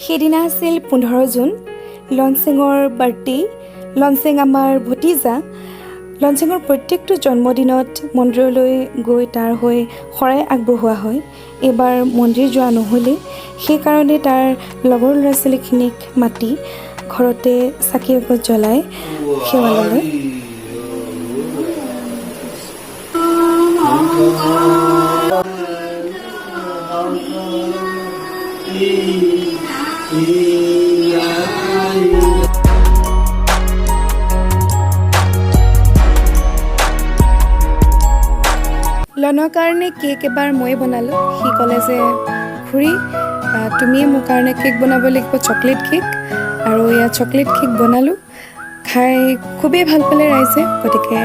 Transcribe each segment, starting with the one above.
সেইদিনা আছিল 15 June, লনচেঙৰ birthday. লনচেং আমাৰ ভতিজা। লনচেঙৰ প্ৰত্যেকটো জন্মদিনত মন্দিৰলৈ গৈ তাৰ হৈ শৰাই আগবঢ়োৱা হয়। এইবাৰ মন্দিৰ যোৱা নহ'লেই, সেইকাৰণে তাৰ লগৰ ল'ৰা ছোৱালীখিনিক মাতি ঘৰতে চাকি এগছ জ্বলাই সেৱা ল'লে। লনৰ কাৰণে কেক এবাৰ ময়ে বনালোঁ। সি ক'লে যে খুৰী, তুমিয়ে মোৰ কাৰণে কেক বনাব লাগিব, চকলেট কেক। আৰু এয়া চকলেট কেক বনালোঁ। খাই খুবেই ভাল পালে ৰাইজে। গতিকে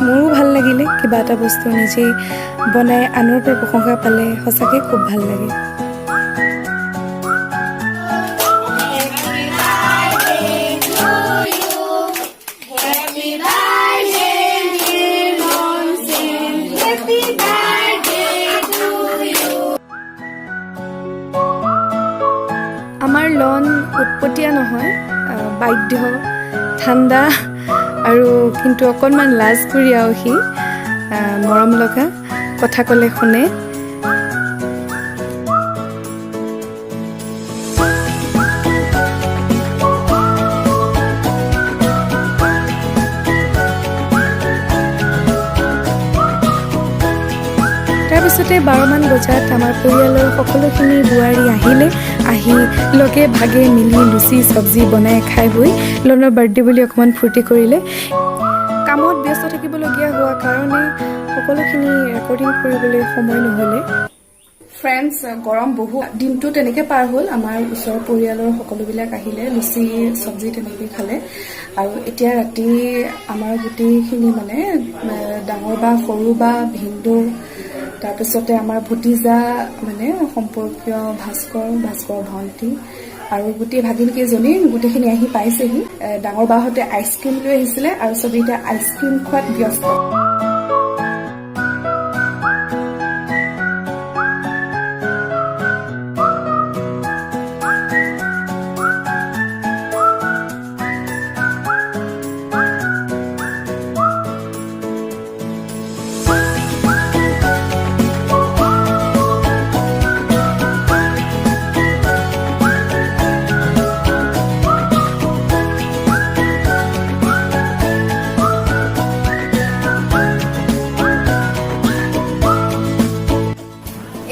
মোৰো ভাল লাগিলে। কিবা এটা বস্তু নিজেই বনাই আনৰ পৰা প্ৰশংসা পালে সঁচাকৈ খুব ভাল লাগে। Happy birthday to you. আমাৰ লন উৎপতীয়া নহয়, বাধ্য, ঠাণ্ডা আৰু কিন্তু অকণমান লাজকুৰীয়াও। সি মৰম লগা, কথা ক'লে শুনে। তাৰপিছতে 12মান বজাত আমাৰ পৰিয়ালৰ সকলোখিনি বোৱাৰী আহিলে। আহি লগে ভাগে মিলি লুচি চব্জি বনাই খাই বৈ লনৰ বাৰ্থডে বুলি অকণমান ফূৰ্তি কৰিলে। কামত ব্যস্ত থাকিবলগীয়া হোৱাৰ কাৰণে সকলোখিনি ৰেকৰ্ডিং কৰিবলৈ সময় নহ'লে। ফ্ৰেণ্ডছ, গৰম বহুত। দিনটো তেনেকৈ পাৰ হ'ল। আমাৰ ওচৰৰ পৰিয়ালৰ সকলোবিলাক আহিলে, লুচি চব্জি তেনেকৈ খালে। আৰু এতিয়া ৰাতি আমাৰ গোটেইখিনি মানে ডাঙৰ বা, সৰু বা, ভিনদেউ, তাৰপিছতে আমাৰ ভতিজা, মানে সম্পৰ্কীয় ভাস্কৰ, ভাস্কৰ ভণ্টি আৰু গোটেই ভাগিনকেইজনী গোটেইখিনি আহি পাইছেহি। ডাঙৰ বাহঁতে আইচক্ৰীম লৈ আহিছিলে আৰু চবেই এতিয়া আইচক্ৰীম খোৱাত ব্যস্ত।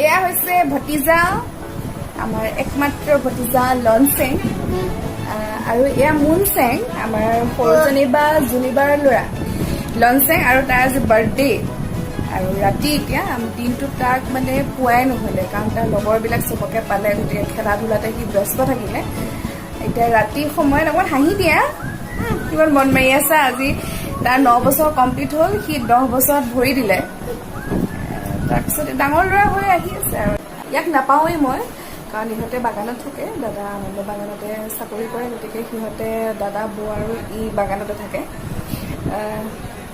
এয়া হৈছে ভতিজা, আমাৰ একমাত্ৰ ভতিজা লনচেং আৰু এয়া মুন চেং, আমাৰ সৰুজনী বা জুনিবাৰ ল'ৰা লনচেং। আৰু তাৰ আজি বাৰ্থডে আৰু ৰাতি এতিয়া দিনটোত তাক মানে পোৱাই নহ'লে, কাৰণ তাৰ লগৰবিলাক চবকে পালে, গতিকে খেলা ধূলাতে সি ব্যস্ত থাকিলে। এতিয়া ৰাতি সময়ত অকণমান হাঁহি দিয়া, কিমান মন মাৰি আছা। আজি তাৰ 9 বছৰ কমপ্লিট হ'ল, সি 10 বছৰত ভৰি দিলে। তাৰপিছত ডাঙৰ ল'ৰা হৈ আহি আছে আৰু ইয়াক নাপাওঁৱেই মই, কাৰণ ইহঁতে বাগানত থাকে। দাদা আনন্দ বাগানতে চাকৰি কৰে, গতিকে সিহঁতে দাদা, বৌ আৰু ই বাগানতে থাকে।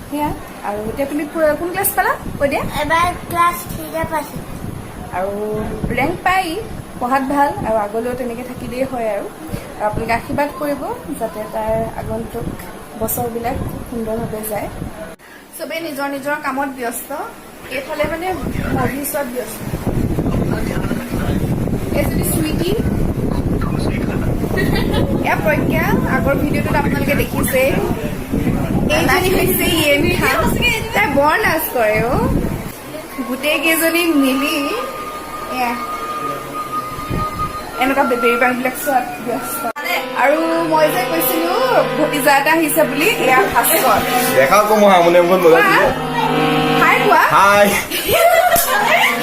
সেয়া আৰু এতিয়া তুমি কোন ক্লাছ পালা কৈ দিয়া। এবাৰ ক্লাছ থ্ৰীতে পাইছো। আৰু ৰেংক পাই পঢ়াত ভাল আৰু আগলৈও তেনেকৈ থাকিলেই হয়। আৰু আৰু আপোনালোকে আশীৰ্বাদ কৰিব যাতে তাৰ আগন্তুক বছৰবিলাক খুব সুন্দৰভাৱে যায়। চবেই নিজৰ নিজৰ কামত ব্যস্ত। এইফালে মানে মুভি চোৱাত ব্যস্ত এইজনী চুইটি, এয়া প্ৰজ্ঞা, আগৰ ভিডিঅ'টোত আপোনালোকে দেখিছে। এইজনী হৈছে ইয়েন খান, তাই বৰ নাচ কৰে অ'। গোটেই কেইজনী মিলি এয়া এনেকুৱা বেবেৰী বাংবিলাক চোৱাত ব্যস্ত। আৰু মই যে কৈছিলো ভতিজা এটা আহিছে বুলি, এয়া ভাস্কৰ। দেখা আকৌ, মই হাৰমনিয়ামখন বজাইছিলো। হাই কোৱা। হাই।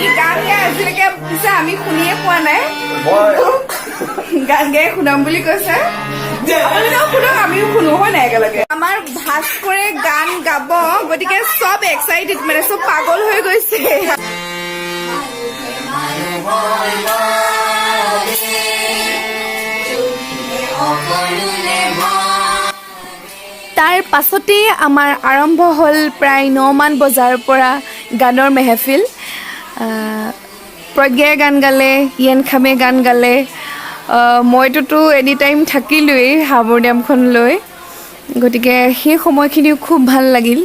ই গান গাই আজিলৈকে পিছে আমি শুনিয়ে পোৱা নাই। মই গান গাই শুনাম বুলি কৈছে। আপোনালোকেও শুনক, আমিও শুনো, হয় নাই? একেলগে আমাৰ ভাস্কৰে গান গাব, গতিকে চব এক্সাইটেড, মানে চব পাগল হৈ গৈছে। তাৰ পাছতেই আমাৰ আৰম্ভ হ'ল প্ৰায় 9মান বজাৰ পৰা গানৰ মেহফিল। প্ৰজ্ঞাই গান গালে, য়েন খামে গান গালে। মইতোতো এনি টাইম থাকিলোৱেই হাৰমনিয়ামখন লৈ, গতিকে সেই সময়খিনিও খুব ভাল লাগিল।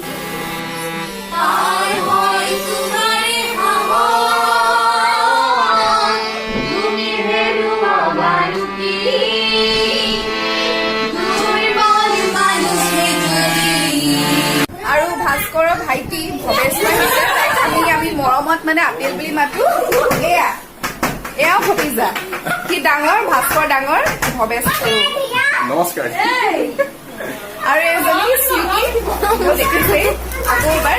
আৰু ভাস্কৰৰ ভাইটি ভৱেশ আহিছে। তাইক আমি মৰমত মানে আপেল বুলি মাতো। এয়া এয়াও ভতিজা। সি ডাঙৰ, ভাস্কৰ ডাঙৰ, ভৱেশ সৰু। নমস্কাৰ। আৰু এজনী চুইকি, দেখিছেই আকৌ এবাৰ।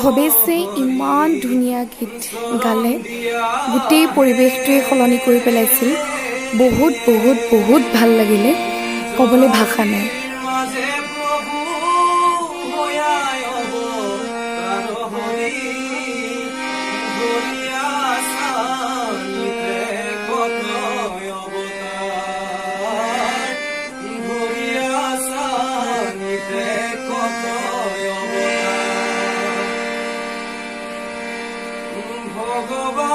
ভৱেশে ইমান ধুনীয়া গীত গালে, গোটেই পৰিৱেশটোৱে সলনি কৰি পেলাইছিল। বহুত বহুত বহুত ভাল লাগিলে, ক'বলৈ ভাষা নাই। মাজে প্ৰভু হয়াই অৱতাৰ হৰি ধৰিয়া চানিতে কত অৱতাৰ, ধৰিয়া চানিতে কত অৱতাৰ। ভগৱান,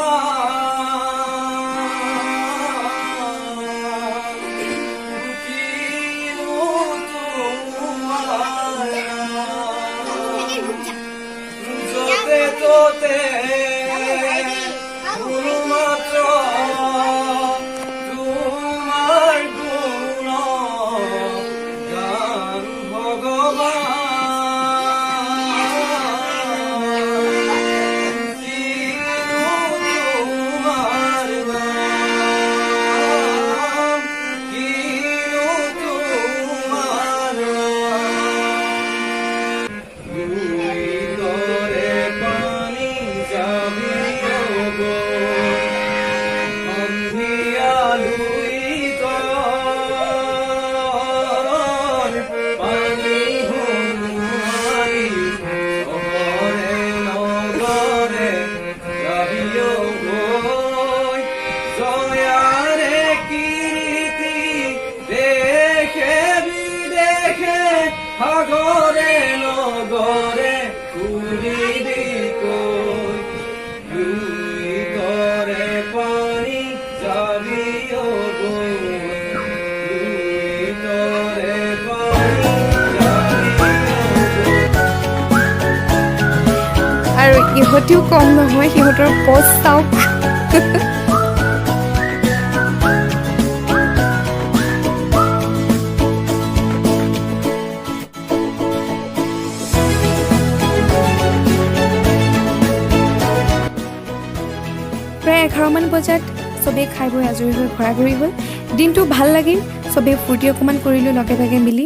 কিনো তোমাৰ য'তে ত'তে মাত্ৰ তোমাৰ গুণ গান। ভগৱান, কিনো তোমাৰ নাম, কিনো তোমাৰ নাম। লুইতৰে পানী যাবি সন্ধিয়া, লুইতৰ পানী সোণোৱাৰী, চহৰে নগৰে যাবি গৈ। জয়াৰে কীৰ্তি দেশে বিদেশে, সাগৰে নগৰে ফুৰিবি কৈ। লুইতৰে পানী যাবি গৈ, লুইতৰে পানী যাবি গৈ। আৰু ইহঁতিও কম নহয়, সিহঁতৰ পজ চাওক। প্ৰায় 11মান বজাত চবেই খাই বৈ আজৰি হৈ ঘৰা ঘৰি হ'ল। দিনটো ভাল লাগিল, চবেই ফূৰ্তি অকণমান কৰিলোঁ লগে ভাগে মিলি।